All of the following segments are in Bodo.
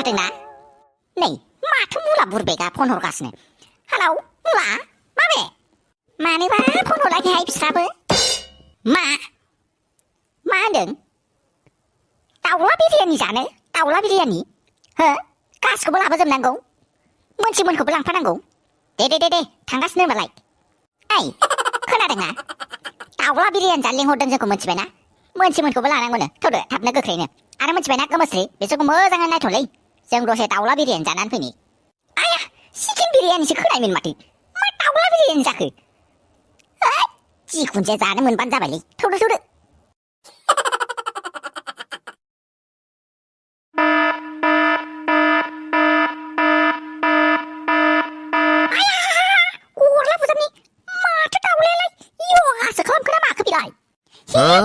खोनादोंना? नै माथो मुला बुरबायगा फन हरगासिनो। हेलौ मुला माबे? मानोबा फन हराखैहाय बिस्राबो? मा होनदों? दाउला बिरियानि जानो? दाउला बिरियानि? हो? गासिखौबो लाबोजोबनांगौ? मोनखौबो लांफानांगौ? दे थांगासिनो होनबालाय। ओइ खोनादोंना? दाउला बिरियानि जानो लिंहरदों जोंखौ मिथिबायना? मोनखौबो लानांगौनो। थौदो थाबनो गोख्रैनो। आरो मिथिबायना गोमोस्रि बिसोरखौ मोजाङै नायथ'लै। जों दसे दाउला बिरियानि जानानै फैनि। आया चिकेन बिरियानिसो खोनायोमोन माथो। मा दाउला बिरियानि जाखो? जिखुनु जाया जानो मोनबानो जाबायलै। थौदो।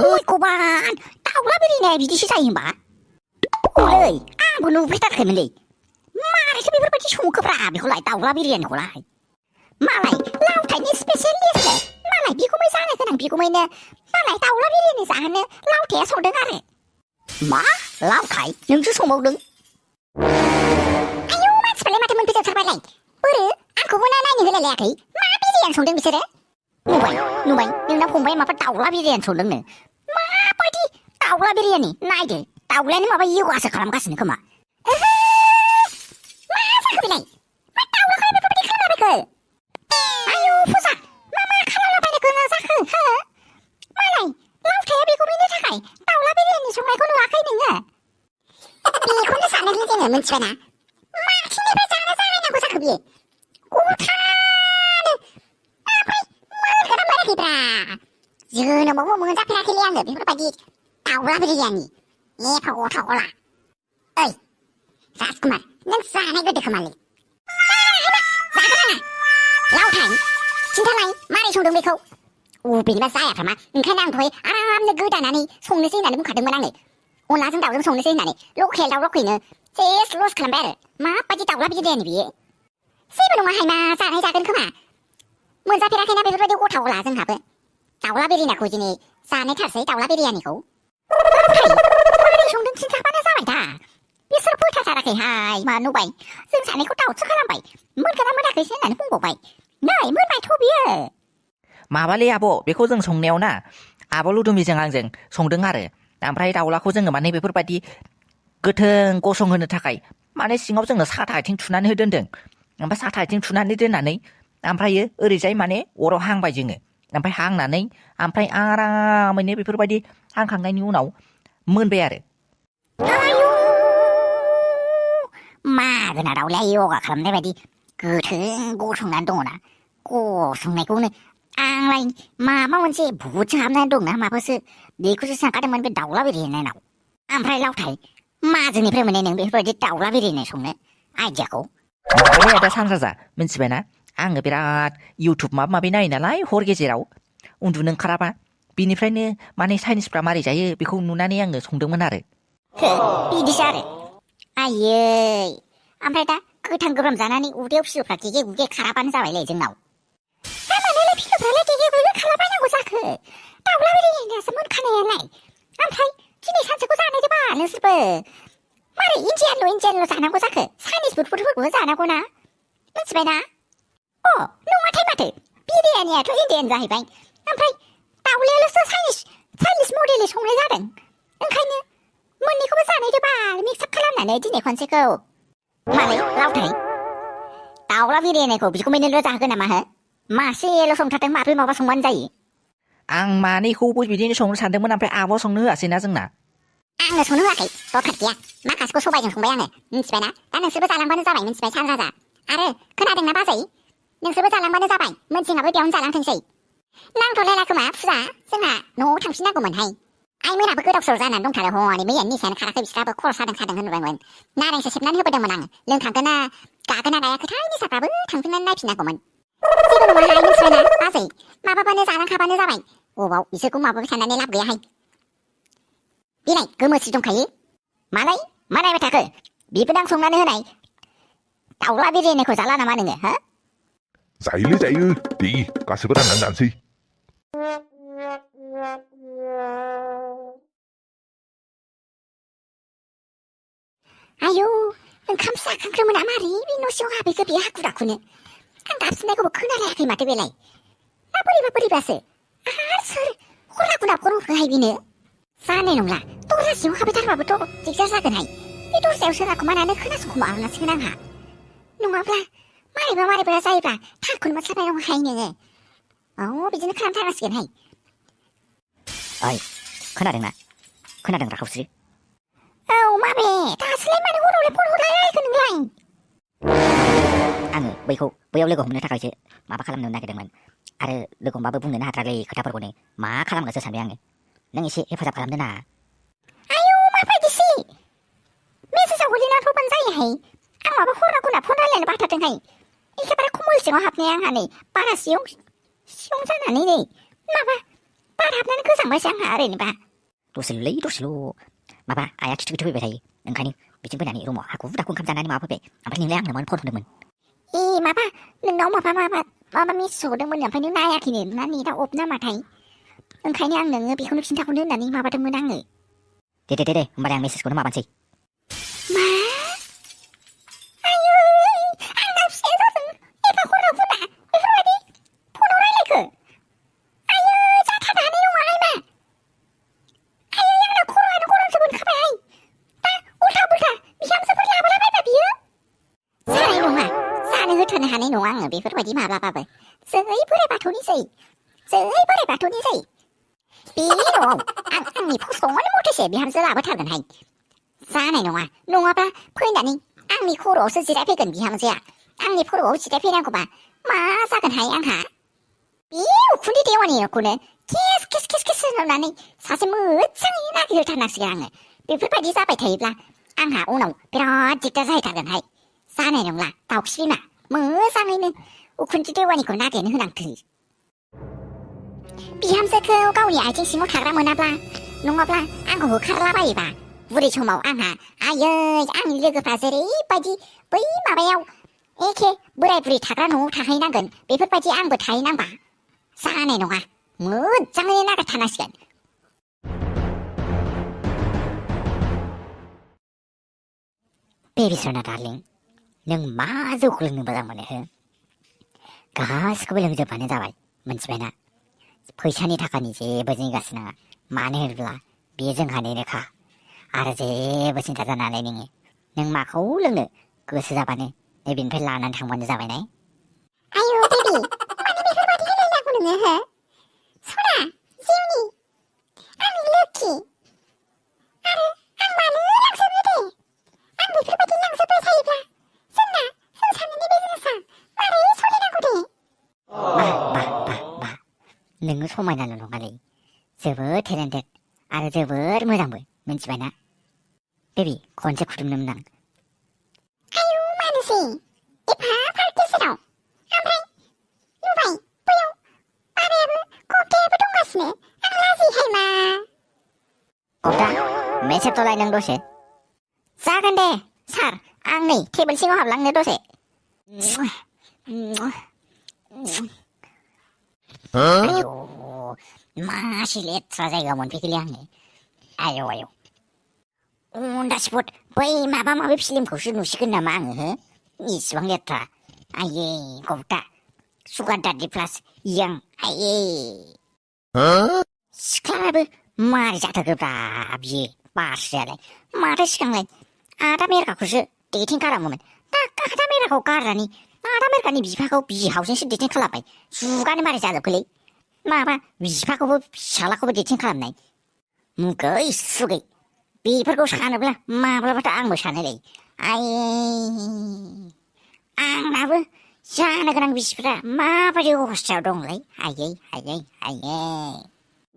गयखौबान दाउला बिरियानिया बिदिसो जायो होमबा? औलै आंबो नुफेरथाराखैमोनलै। मारैथो बेफोरबायदि संखोब्रा बेखौलाय दाउला बिरियानिखौलाय? मालाय लावथायनि स्पेसियेलिस्ट मालाय बिगुमै जानो गोनां बिगुमैनो मालाय दाउला बिरियानि जाहोनो लावथाया संदों आरो। मा लावथाय नोंसो संबावदों? आयौ मानसिफ्रालाय माथो मोनफैजोबथारबायलाय। बोरो आंखौबो नायनो होलायलायाखै। मा बिरियानि संदों बिसोरो? नुबाय नोंना फंबाया माबा दाउला बिरियानि संदोंनो। माबायदि दाउला बिरियानि? नायदो दाउलायानो माबा योगासो खालामगासिनो खोमा। मा जाखो बेलाय? मा दाउलाखौलाय बेफोरबायदि खालामलाबायखो? आयौ फुजा मा खालामलाबायनो गोनां जाखो हो? मालाय लावथाया बिगुमैनि थाखाय दाउला बिरियानि संनायखौ नुवाखै नोङो? बेखौनो जानो लुगैनो मिथिबायना? माथिंनिफ्राय जानो जालायनांगौ जाखो बियो? गथानो ओमफ्राय मोनखोना मोनाखैब्रा? जोनोमावबो मोनजाफेराखैलै आङो बेफोरबायदि दाउला बिरियानि एफा गथा गला। ओइ राजकुमार नों जानाय गोदो खोमालै। जागोन आङा लावथाय खिन्थालाय मारै संदों बेखौ? बेनिबा जायाफ्रा मा? ओंखायनो आं दहाय आरामनो गोदानानै संनोसै होननानै बुंखादोंमोन आङो। अनलाजों दाउजों संनोसै होननानै लकेल दाउ लकेलनो सेस लस खालामबाय आरो। माबायदि दाउला बिरियानि बियो? जेबो नङाहाय मा जागोन खोमा। मोनजाफेराखैना बेफोरबायदि गथा गला जोंहाबो। दाउला बिरियानिखौ दिनै जानायथारसै दाउला बिरियानिखौ। मारै संदों खिन्थाबानो जाबाय दा। बिसोर फोथायथाराखैहाय मा नुबाय जों जानायखौ दाउटसो खालामबाय। मोनखोना मोनाखैसो होननानै बुंबावबाय। नै मोनबायथ' बियो। माबालै आब' बेखौ जों संनायाव ना आब' लुदुमिजों आंजों संदों आरो। ओमफ्राय दाउलाखौ जोङो माने बेफोरबायदि गोथों गसंहोनो थाखाय माने सिङाव जोङो साथा आथिं थुनानै दोनदों। ओमफ्राय साथा आथिं थुनानै दोननानै ओमफ्रायो ओरैजाय माने अराव हांबाय जोङो। ओमफ्राय हांनानै ओमफ्राय आरामैनो बेफोरबायदि हांखांनायनि उनाव मोनबाय आरो। मागोना दाउलाया योगा खालामनाय बायदि गोथों गसंनानै दङना। गसंनायखौनो आंलाय माबा मोनसे भुतसो हाबनानै दंना माबासो बेखौसो सानखादोंमोन बे दाउला बिरियानिनाव। ओमफ्राय लावथाय माजोंनिफ्राय मोननाय नों बेफोरबायदि दाउला बिरियानि संनो आइडियाखौ? माबालै आदा सानराजा मिथिबायना? आङो बिराद इउटुब माबा माबि नायो नालाय हर गेजेराव उन्दुनो ओंखाराबा। बिनिफ्रायनो माने चाइनिसफ्रा मारै जायो बेखौ नुनानै आङो संदोंमोन आरो। बिदिसो आरो आयै ओमफ्राय दा गोथां गोब्राम जानानै उदैयाव फिलौफ्रा गेगे गुगे खाराबानो जाबायलै जोंनाव। मानोलाय फिलौफ्रालाय गेगे गुगे खालाबायनांगौ जाखो? दाउला बिरियानियासो मोनखानायालाय। ओमफ्राय दिनै सानसेखौ जानायदोबा नोंसोरबो। मारै इन्डियानल' जानांगौ जाखो? चाइनिस फुडफोरखौबो जानांगौना मिथिबायना? नङाथाय माथो बिरियानियाथ' इन्डियान जाहैबाय। ओमफ्राय दाउलायाल'सो चाइनिस मडेलै संनाय जादों। ओंखायनो मोननैखौबो जानायदोबा मिक्साप खालामनानै दिनै खनसेखौ। मालै लावथाय दाउला बिरियानिखौ बिगुमैनोल' जाहोगोन नामा हो? मासेल' संथारदों माब्रै माबा संबानो जायो। आं मानैखौबो बिदिनो संनो सानदोंमोन ओमफ्राय आब' संनो होआसैना जोंना। आंनो संनो होआखै दरखार गैया। माखासेखौ सबायजों संबाय आङो मिथिबायना? दा नोंसोरबो जालांबानो जाबाय मिथिबाय सानराजा। आरो खोनादोंना बाजै? नोंसोरबो जालांबानो जाबाय। मोनसिङाबो बेयावनो जालांथोंसै। नांथ'लायला खोमा फुजा जोंहा न'आव थांफिननांगौमोनहाय। आइमोनाबो गोदाव सोराव जानानै दंथारो हनै मैयानो निसायानो खाराखै बिस्राबो खर' सादों होनबायमोन। नारेंसो सेबनानै होबोदोंमोन आङो। लोंखांगोना गागोना गायाखैथाय निसाफ्राबो थांफिननानै नायफिननांगौमोन। जेबो नङाहाय मिथिबायना बाजै? माबाबानो जालांखाबानो जाबाय। अबाव बिसोरखौ माबाबाय साननानै लाब गैयाहाय। बिलाय गोमोस्रि दंखायो। मालाय मा नायबाय थाखो? बिबोनां संनानै होनाय दाउला बिरियानिखौ जाला नामा नोङो हो? जायोलै जायो। दे गासैबो राननानै जानोसै। आयौ ओंखाम जाखांग्रोमोना मारै बे न' सिङाव हाबहैखो बे हाखु दाखुनो आं गाबज्रिनायखौबो खोनालायाखै माथो बेलाय ना बोरैबासो आरो सोर खना खना फन हरखोहाय बेनो जानाय नंला दरजा सिङाव हाबहैथारबाबोथ' दिगदार जागोनहाय बे दरजायाव सोरखुमानानै खोनासंखुमालांसिगोन आंहा नङाब्ला मारैबा जायोब्ला थारखौनो मोनस्लाबनाय नङाहाय नोङो बिदिनो खालामथारनांसिगोनहाय ओइ खोनादों राखावस्रि औ माबे दासोलाय मानो हरावलाय फन हरलायलायखो नोंलाय आङो बैयाव लोगो हमनो थाखायसो माबा खालामनो नागिरदोंमोन आरो लोगो हमबाबो बुंनोनो हाथारलै खोथाफोरखौनो मा खालामगोनसो सानबाय आङो नों एसे हेफाजाब खालामदो ना आयौ माबायदिसि मेसेजाव गोलैना हरबानो जायोहाय आं माबा खना खना फन रायलायनो बाथारदोंहाय एखेबारे खमल सिङाव हाबनाया आंहा नै बारा सियं जानानै नै माबा बार हाबनानै गोजांबायसो आंहा ओरैनोबा दसेल' माबा आइया खिथु फैबाय थायो ओंखायनो बिथिं फैनानै रुमाव हाखु दाखु ओंखाम जानानै माबा फैबाय ओमफ्राय नोंलाय आंनो मानो फन हरदोंमोन ए माबा नोंनाव माबा मेसेज हरदोंमोन ओमफ्राय नों नायाखैनो ना नेटा अफ नामाथाय ओंखायनो आं नोङो बेखौनो खिन्थाहरनो होननानै माबादोंमोन आङो दे होमबालाय आं मेसेजखौनो माबानोसै मा आयै आंना फिसाया जादों एफा खना बेफोरबायदि फनाव रायलायखो आयै जाथारनो हानाय नङाहाय मा आयै आंना खर'आनो गरमसो मोनखाबायहाय दा उल्था बिहामजोफोर लाबोलाबायबा बियो जानाय नङा जानो होथारनो हानाय नङा आङो बेफोरबायदि माब्लाबाबो जै बोराइ बाथौनि बे न'आव आं आंनि फसंनाय मथेसो बिहामजो लाबोथारगोनहाय जानाय नङा नङाबा फैनानै आंनि खर'आवसो जिरायफैगोन बिहामजोआ आंनि खर'आव जिरायफैनांगौबा मा जागोनहाय आंहा बे उखुन्दै देवानि न'खौनो केस होननानै सासे मोजाङै नागिरथारनांसिगोन आङो बेफोरबायदि जाबाय थायोब्ला आंहा उनाव बिराद दिगदार जाहैथारगोनहाय जानाय नंला दाउखि बिमा मोजाङैनो उखुन्दै देवानिखौ नागिरनो होनांथों बिहामजोखौ गावनि आथिं सिङाव थाग्रा मोनाब्ला नङाब्ला आंखौ होखारलाबायोबा बुरै समाव आंहा आयै आंनि लोगोफ्रा जेरैबायदि बै माबायाव एखे बोराय बुरै थाग्रा न'आव थाहैनांगोन बेफोरबायदि आंबो थाहैनांबा जानाय नङा मोजाङै नागिरथारनांसिगोन बेबि सना डार्लिं नों मा जौखौ लोंनो मोजां मोनो हो गासिखौबो लोंजोबबानो जाबाय मोनथिबायना फैसानि थाखानि जेबो जिंगासो नाङा मानो होनोब्ला बेयो जोंहानिनोखा आरो जेबो सिन्था जानानै नों माखौ लोंनो गोसो जाबानो नैबेनिफ्राय लानानै थांबानो जाबाय ने आयौ बेबि मानो बेफोरबायदि होनलायनांगौ नोङो हो सना जिउनि आंनि लोखि आरो आं मानो लांजोबनो दे आं बेफोरबायदि लांजोबबाय थायोब्ला जोंना संसारनि बिजनेसा मारै सोलिनांगौ दे बा नोङो समायनाल' नङालै जोबोद टेलेन्टेड आरो जोबोद मोजांबो मिन्थिबायना बेबि खनसे खुदुमनोमोन आं आयौ मानोसै एफा फाराग गेजेराव ओमफ्राय नुबाय बैयाव बाबायाबो कप्तायाबो दंगासिनो आं लाजियोहाय मा कप्ता मेसेबथ'लाय नों दसे जागोन दे सार आं नै टेबोल सिङाव हाबलांनो दसे आयौ मासे लेथ्रा जायगा मोनफैखोलै आङो आयौ दासिपट बै माबा फिल्मखौसो नुसिगोन नामा आङो हो इसिबां लेथ्रा आयै कप्ता सुगार दादि प्लास यां आयै सिख्लायाबो मारै जाथारखोब्रा बियो बारस्रायालाय माथो सिगांलाय आदा मेरगाखौसो डेटिं खालामोमोन दा आदा मेरगाखौ गारनानै आदा मेरगानि बिफाखौ बिहावजोंसो डेटिं खालामबाय जुगानो मारै जाजोबखोलै माबा बिफाखौबो फिसालाखौबो डेटिं खालामनाय मुगै सुगै बेफोरखौ सानोब्ला माब्लाबाथ' आंबो सानोलै आयै आंनाबो जानो गोनां बिसिफ्रा माबायदि अबस्थायाव दंलै आयै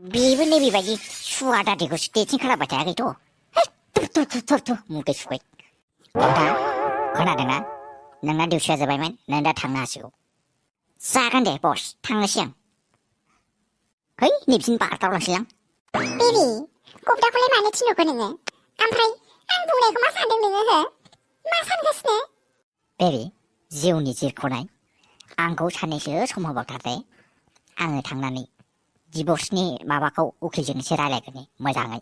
बेबो नैबेबायदि सुवा दादिखौसो डेटिं खालामबाय थायाखैथ' थु मुगै सुगै दा खोनादोंना नोंना दिउथिया जोब्बायमोन नों दा थांनो हासिगौ जागोन दे बस थांनोसै आं है नैबिथिं बारदावलांसैलां बेबि कप्ताखौलाय मानो थिनहरखो नोङो ओमफ्राय आं बुंनायखौ मा सानदों नोङो हो मा सानगासिनो बेबि जिउनि जिरख'नाय आंखौ साननैसो सम होबावथार दे आङो थांनानै दिभर्सनि माबाखौ उखिलजों एसे रायलायग्रोनि मोजाङै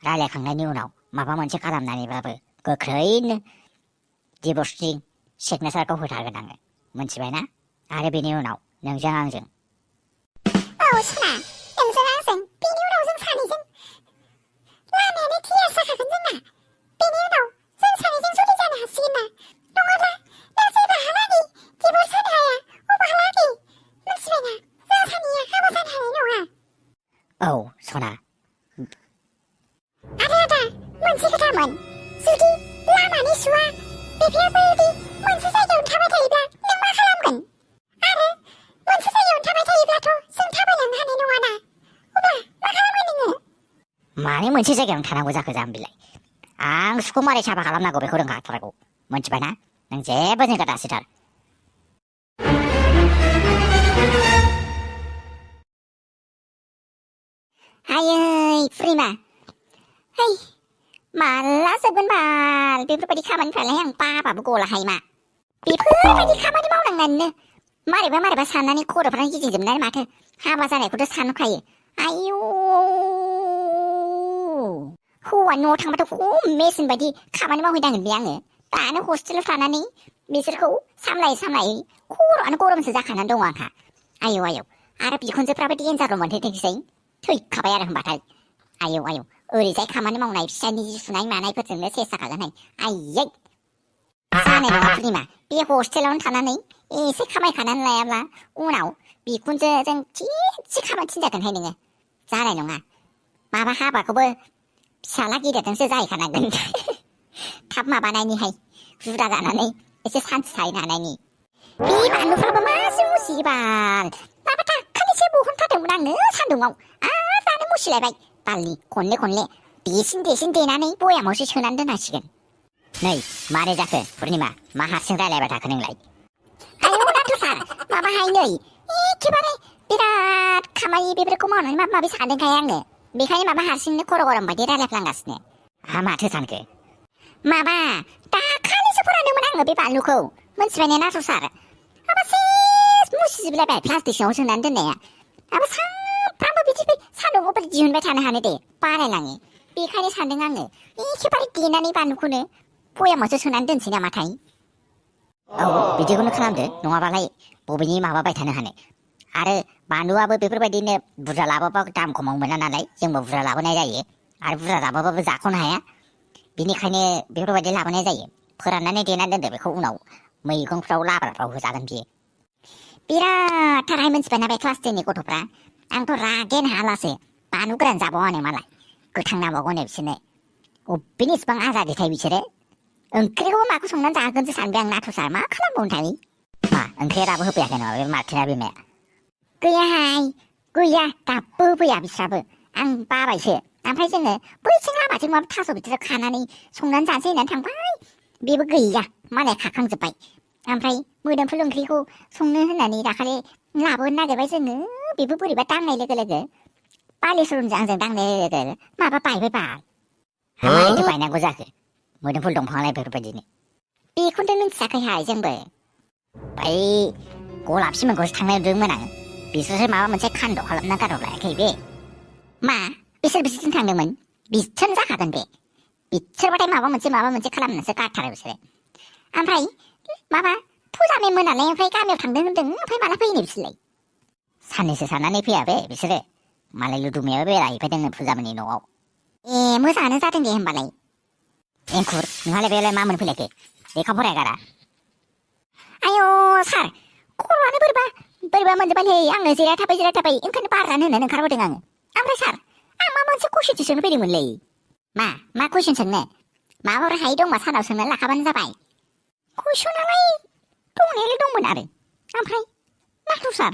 रायलायखांनायनि उनाव माबा मोनसे खालामनानैब्लाबो गोख्रैनो 디보스링 시그नेचरखौ होथारगोन आङो मोनथिबायना आरो बेनि उनाव नोंजों आंजों औ सना नोंजों आंजों बेनि उनाव जों सानैजों लामायानो क्लियार जाखागोन जोंना बेनि उनाव जों सानैजों जुलि जानो हासिगोन ना नङाब्ला नों जेबाहालागै दिभर्स होनो हाया अबाहालागै मोनथिबायना जों सानैया हाबा जानो हानाय नङा औ सना आरो आदा मोनसे खोथामोन जुदि लामानि सुवा बिफायाबो मोनसे जायगायावनो थाबाय थायोब्ला नों मा खालामगोन आरो मोनसे जायगायावनो थाबाय थायोब्लाथ' जों थाबायलांनो हानाय नङाना अब्ला मा खालामगोन नोङो माने मोनसे जायगायावनो थानांगौ जाखो जाम्बिलाय आं सुखौ मारै साफा खालामनांगौ बेखौ रोंखाथारगौ मोनथिबायना नों जेबो जिंगा दासिथार आयै प्रिमा है माला जोबगोन बाल बेफोरबायदि खामानिफ्रालाय आं बाबाबो गलाहाय मा बेफोरबायदि खामानि मावनांनानैनो मारैबा साननानै खर'फ्रानो गिदिंजोबनानै माथो हाबा जानायखौथ' सानखायो आयौ हौवानि न'आव थांबाथ' खम मेसिन बायदि खामानि मावहैनांगोन बे आङो दानो हस्टेलाव थानानै बिसोरखौ सामलायै खर'आनो गरमसो जाखानानै दङ आंहा आयौ आरो बिखुनजोफ्राबो देन्जारल' मोनहैथोंसै थैखाबाय आरो होनबाथाय आयौ ओरैजाय खामानि मावनाय फिसानि जि सुनाय मानायफोरजोंनो सेस जाखागोनहाय आयै जानाय नङा पुर्निमा बे हस्टेलावनो थानानै एसे खामायखानानै लायाब्ला उनाव बिखुनजोजों थिगसे खामानि थिनजागोनहाय नोङो जानाय नङा माबा हाबाखौबो फिसाला गेदेरजोंसो जाहैखानांगोन थाब माबानायनिहाय जुदा जानानै एसे सान्थि थाहैनो हानायनि बे बानलुफ्राबो मासे मुसिबाल माबा दाखालिसो बहनथारदोंमोन आङो सान्दुङाव आरो दानो मुसिलायबाय बालनि खनले देसिन देनानै बयामावसो सोनानै दोननांसिगोन नै मारै जाखो पुर्निमा मा हारसिं रायलायबाय थाखो नोंलाय आयौ नाथुर सार माबाहाय नै एखेबारे बिराद खामानि बेफोरखौ मावनानै माबा माबि सानदोंखाय आङो बेखायनो माबा हारसिंनो खर' गरम बायदि रायलायफ्लांगासिनो माथो सानखो माबा दाखालिसो फोरानदोंमोन आङो बे बानलुखौ मोनथिबाय ने नाथुर सार माबा सेस मुसिजोबलायबाय प्लास्टिक सिङाव सोनानै दोननाया माबा सानफ्रामबो बिदि सान्दुङाव बोरै दिहुनबाय थानो हानो दे बारायलाङो बेखायनो सानदों आङो एखेबारे देनानै बानलुखौनो बयामावसो सोनानै दोनसै नामाथाय औ बिदिखौनो खालामदो नङाबालाय बबेनि माबाबाय थानो हानो आरो बानलुआबो बेफोरबायदिनो बुरजा लाबोबा दाम खमाव मोना नालाय जोंबो बुरजा लाबोनाय जायो आरो बुरजा लाबोबाबो जाख'नो हाया बिनिखायनो बेफोरबायदि लाबोनाय जायो फोराननानै देनानै दोनदो बेखौ उनाव मैगंफ्राव लाब्राफ्राव होजागोन बियो बिराद थारहाय मोनथिबायना बे क्लास 10नि गथ'फ्रा आंथ' रागेन हालासो बानलु गोरान जाबावानो मालाय गोथां नांबावगौनो बिसोरनो अबेनि इसिबां आजादिथाय बिसोरो ओंख्रिखौबो माखौ संनानै जाहोगोनसो सानबाय आं नाथुर सार मा खालामबावनोथाय मा ओंख्रिया दाबो होफैयाखै नामा बे मार्टिना बिमाया गैयाहाय गैया दाबो होफैया बिस्राबो आं बाबायसो ओमफ्राय जोङो बैथिं लामाथिं माबा थास' बिथुरि खानानै संनानै जानोसै होननानै थांबाय बेबो गैया मालाय खाखांजोब्बाय ओमफ्राय मोदोमफुल ओंख्रिखौ संनो होननानै दाखालि लाबोनो नागिरबाय जोङो बेबो बोरैबा दांनाय लोगो बालिसरनजों आंजों दांनाय लोगो माबा बायबाय बाल मारैथो बायनांगौ जाखो मोदोमफुल दंफांलाय बेफोरबायदिनो बेखौथ' मिन्थियाखैहाय जोंबो बै गलाप सिमोनखौसो थांनाय नुदोंमोन आं बिसोरसो माबा मोनसे खान्द' खालामना गारहरलायाखै बे मा बिसोरथिं थांदोंमोन बिसोरनो जाखागोन बे बिसोरबाथाय माबा मोनसे खालामनोसो गारथारो बिसोरो ओमफ्राय माबा फुजामे मोनालाय ओमफ्राय गामियाव थांदों होनदों ओमफ्राय माला फैनो बिसोरलाय साननैसो साननानै फैया बे बिसोरो मालाय लुदुमायाबो बेरायहैफैदोंनो फुजामोननि न'आव ए मोजाङानो जादों दे होमबालाय एंखुर नोंहालाय बेलाय मा मोनफैलायखो लेखा फरायगारा आयौ सार खर'आनो बोरैबा मोनजोब्बायलै आङो जिरायथाबाय ओंखायनो बारानो होननानै ओंखारबोदों आङो ओमफ्राय सार आं मा मोनसे कुइसनसो सोंनो फैदोंमोनलै मा कुइसन सोंनो माबाफोर हायै दंबा सानाव सोंनानै लाखाबानो जाबाय कुइसनालाय दंनायालाय दंमोन आरो ओमफ्राय नाथुर सार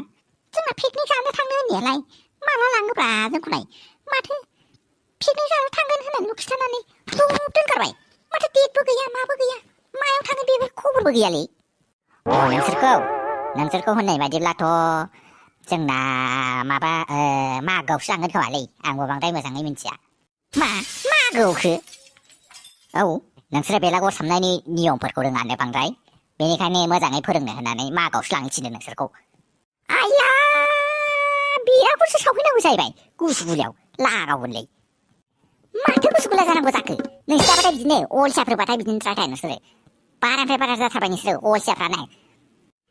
जोंना पिकनिक जानो थांनो होननायालाय माला लाङोब्रा जोंखौलाय माथो पिकनिक जानो थांगोन होननानै खिन्थानानै दोनगारबाय माथो डेटबो गैया माबो गैया मायाव थाङो बेबो खबरबो गैयालै नोंसोरखौ होननाय बायदिब्लाथ' जोंना माबा मागोआवसो लांगोन खोमालै आंबो बांद्राय मोजाङै मिथिया मागोआवसो औ नोंसोरो बेलागुर सावनायनि नियमफोरखौ रोङानो बांद्राय बेनिखायनो मोजाङै फोरोंनो होननानै मागोआवसो लांनो थिनदों नोंसोरखौ आइया बेलागुरसो सावहैनांगौ जाहैबाय गुसुगुलायाव लागावगोनलै माथो गुसुगुला जानांगौ जाखो नोंसोराबाथाय बिदिनो अलसियाफोरबाथाय बिदिनो द्रायथाय नोंसोरो बारानिफ्राय बारा जाथारबाय नोंसोरो अलसियाफ्रानो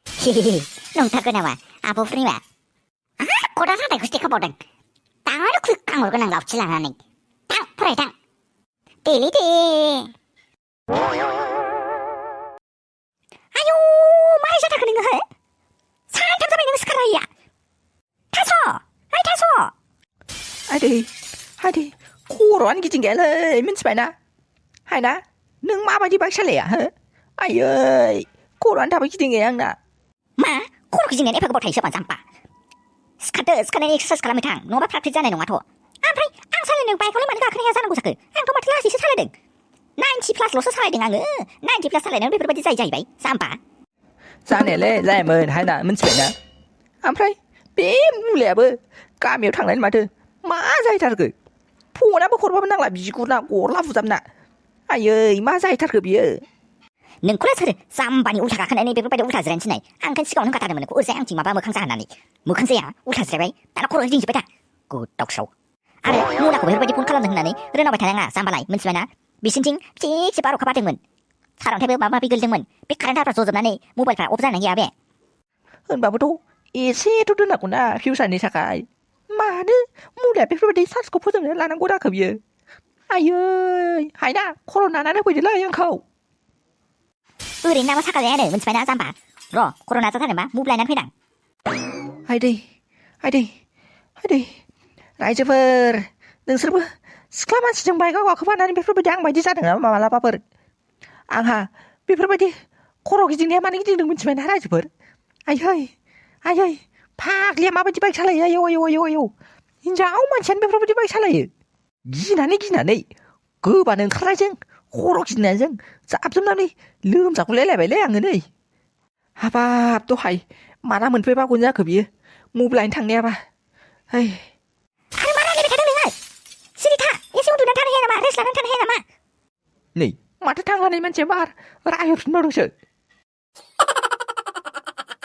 हिहिहि नंथारगौ नामा आब'फोरनिबा खदा साथायखौसो देखायबावदों दानो खुइखांहरगोन आं लावथि लानानै थां फराय थां देलै दे आयौ मारै जाथारखो नोङो हो सानथाम जाबाय नों सिखारलायैया थास' ओइ थास' आदै खर'आनो गिदिंगायालै मिन्थिबायना हायना नों माबायदि बाइक सालाया हो आयै खर'आनो थाबा गिदिंगाया आंना मा खर' गिदिंनायानो एफा गोबाव थायो सोरबा जाम्बा सिखारनायनि एक्सारसाइस खालामनो थां नङाबा प्रेक्टिस जानाय नङाथ' ओमफ्राय आं सालायनो बाइकआवलाय मानो गाखोनो हाया जानांगौ जाखो आंथ' माथो लासैसो सालायदों 90+ सालायदों आङो 90+ सालायनायाव बेफोरबायदि जाहैबाय जाम्बा जानायालाय जायामोन हायना मिन्थिबायना ओमफ्राय बे मुलायाबो गामियाव थांनानै माथो मा जाहैथारखो फनाबो हरबाबो नांला बिगुरना गरला बुजाबना आयै मा जाहैथारखो बियो नोंखौलाय सोर जाम्बानि उल्था गाखोनानै बेफोरबायदि उल्था जिरायनो थिननाय आं ओंखायनो सिगाङावनो होनखाथारदोंमोन नोंखौ ओरैजाय आंथिं माबा मोखां जाहोनानै मोखां जाया उल्था जिरायबाय दाना खर' गिदिंजोब्बाय दा गोदाव सोराव आरो मुलाखौ बेफोरबायदि फन खालामदों होननानै रोनावबाय थानाङा जाम्बालाय मिन्थिबायना बिसिनिथिं थिगसे बार अखा बारदोंमोन सारअन्थाइबो माबा माबि गोलैदोंमोन बे कारेन्टफ्रा जजोबनानै मबाइलफ्रा अफ जानानै गैया बे होनबाबोथ' एसेथ' दोननांगौना फिउचारनि थाखाय मानो मुलाया बेफोरबायदि चार्जखौ फोजोंनो लानांगौ जाखो बियो आयै हायना खर' नानानै फैदोलै आंखौ ओरैनो नामा साखा जायानो मिन्थिबायना जाम्बा र' खर' नाजाथारनोबा मुभ लायनानै फैदां आदै रायजोफोर नोंसोरबो सिख्ला मानसिजों बाइकआव गाखोफानानै बेफोरबायदि आं बायदि जादों नामा मालाबाफोर आंहा बेफोरबायदि खर' गिदिंनाया मानो गिदिंदों मिन्थिबायना रायजोफोर आयै फाग्लिया माबायदि बाइक सालायो आयौ हिनजाव मानसियानो बेफोरबायदि बाइक सालायो गिनानै गोबानो ओंखारनायजों खर' गिदिंनायजों जाबजोबनानै लोमजागुलायलायबायलै आङो नै हाबाब दहाय माना मोनफैबागौनो जाखो बियो मुभ लायनो थांनायाबा आरो मा रायलायबाय थादों नोङो सिरि था एसे उन्दुनानै थानो हाया नामा रेस्ट लानानै थानो हाया नामा नै माथो थांलानाय मानसिया बार रायहरफिनबावदोंसो